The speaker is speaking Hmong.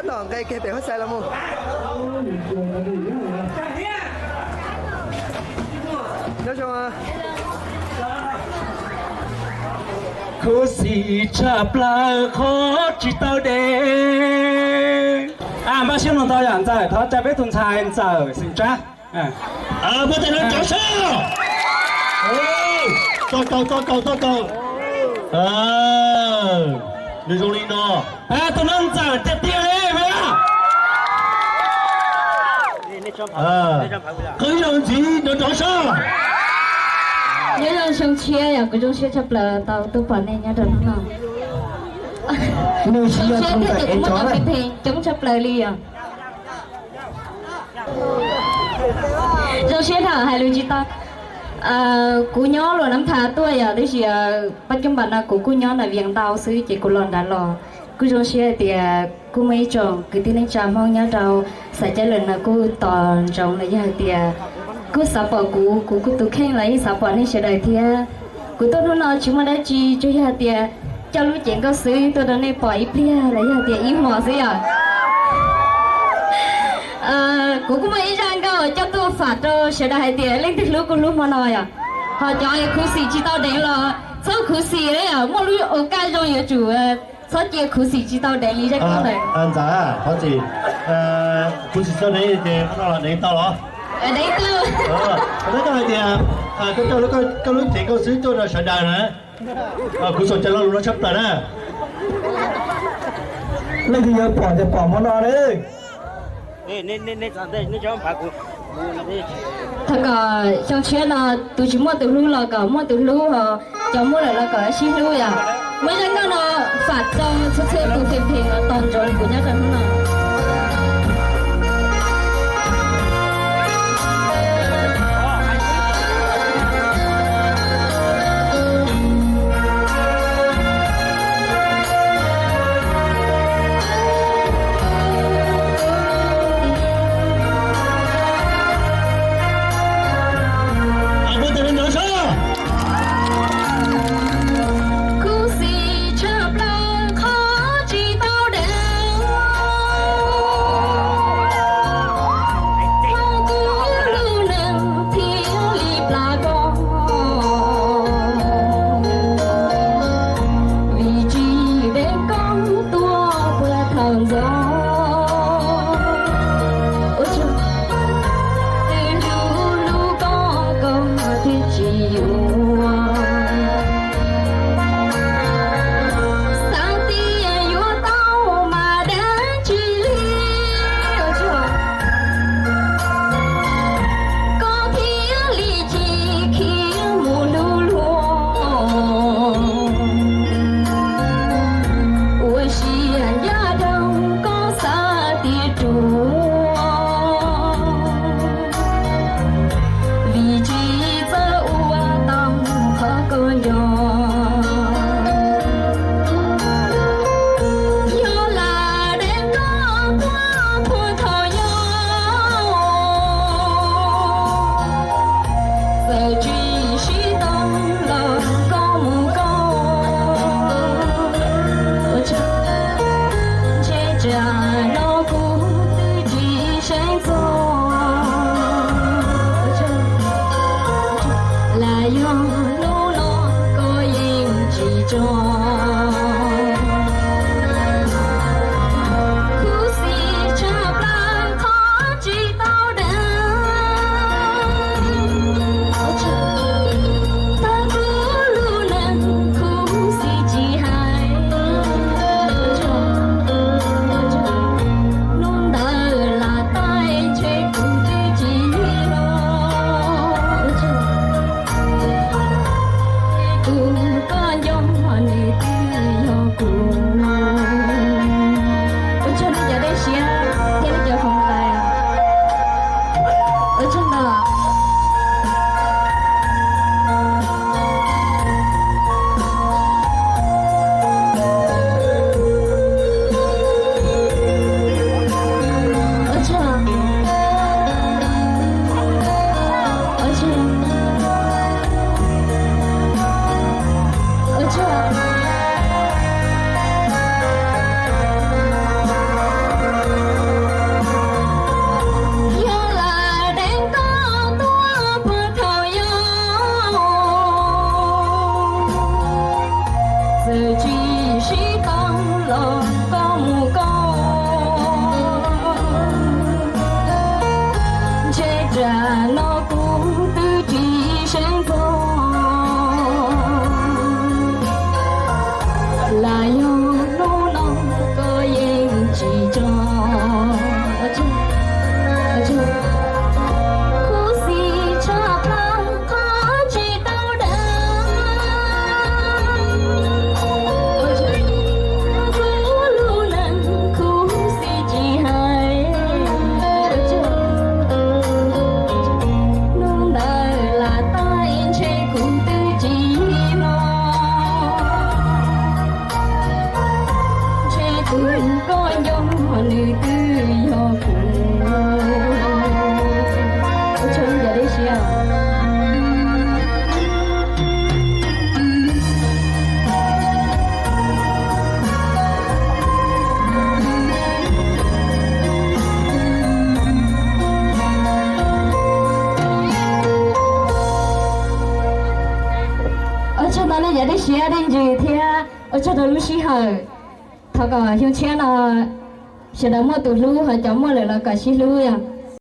Tom nqe kiag pem huab xais los mus. Nyob zoo. Khuv xim tshaj plaws qhov tsis tau dev. Npaj siab no ntau yam ntxawm, thov tsa peb tus ntxhais ntxawm xeem Tsab. Muab tej no cov sab. Txoj kaus, txoj kaus, txoj kaus. Nws zoo li no. Tus no ntxawm tiag tiag li. Qhov ib zaug ntxiv nrov nrov sab. Nyob zoo xyoo tshiab yom, kuv zoo siab tshaj plaws tau tuaj pom nej nyob rau hnub no. Nws tsis yog tus ntxawm es tsov na. Coob tshaj plaws li yom. Zoo siab dhau hais lus tsis tau. Kuv nyob Luam Nab Tha tuaj yom, tab sis pab coob npaum no kuv kuj nyob nram Vias ntau xwb ces kuv los nrad los. Kuj zoo siab hais tias kuj muaj ib tsoom kwv tij neej tsa Hmoob nyob rau Xav Cai Lwm no kuj tos ntsoov los yog hais tias kuj xav pom kuv, kuv kuj tus kheej los yeej xav pom nej sawv daws thiab. Kuv tuaj hnub no tsis muaj dab tsi, tsuas yog hais tias coj lub cev nkauj xwb tuaj rau nej pom ib pliag los yog hais tias ib hmos xwb yom. Kuv kuj muaj ib zaj nkauj coj tuaj fam rau sawv daws hais tias leej twg hlub kuj hlub hmo no yom. Ho cov khuv xim tsis tau deev los txhob khuv xim, muaj lub ua kaj zoo yuav tsum txhob cia khuv xim tsis tau deev li zaj nkauj ntawd. Ntxawm, khuv xim tsis tau deev ces hmo no los deev tau los? Deev tau. Koj hais tias koj coj koj lub cev nkauj xwb tuaj rau sawv daws na. Kuv xav cov lo lus no tshaj plaws na. Leej twg yuav pom ces pom hmo no na. Thov kom xyoo tshiab no tus tsis muaj tus hlub los kom muaj tus hlub, ho cov muaj lawm los kom sib hlub yom. Muaj zaj nkauj no fam rau txhua txhua tus phem phem uas tos ntsoov kuv nyob rau hnub no. Khuv xim tshaj plaws qhov tsis tau deev. Thaum kuv lub neej thiaj li plam koj, vim tsis deev koj tuaj puag thaum ntxov. Ua tsaug. Tej lub lub koj koj thiaj tsis yuav. Xav tias yuav tau mas dab tsi li, koj thiaj li chim khiav mus hlub luag. Ua siab ncaj nraug koj xav tias ruam, vim tsis txawj ua tau qhov koj nco. Yog lam deev koj tuaj puag thaum yog, txawm tsis sib tau los koj mus koj. Ntshe tsam no kuv twb tsis seev txog, lam yog hnub no koj yeej tsis tso. Khuv xim tshaj plaws qhov tsis tau deev. Tag kuv lub neej khuv xim tsis hais. Nco nws twb yog kuv. Ua tsaug nej cov dej siab. Ua tsaug ntau nej cov dej siab dej ntsws thiab ua tsaug rau lub sij hawm. Thov kom xyoo tshiab no sawv daws muaj tus hlub, ho cov muaj lawm los kom sib hlub yom.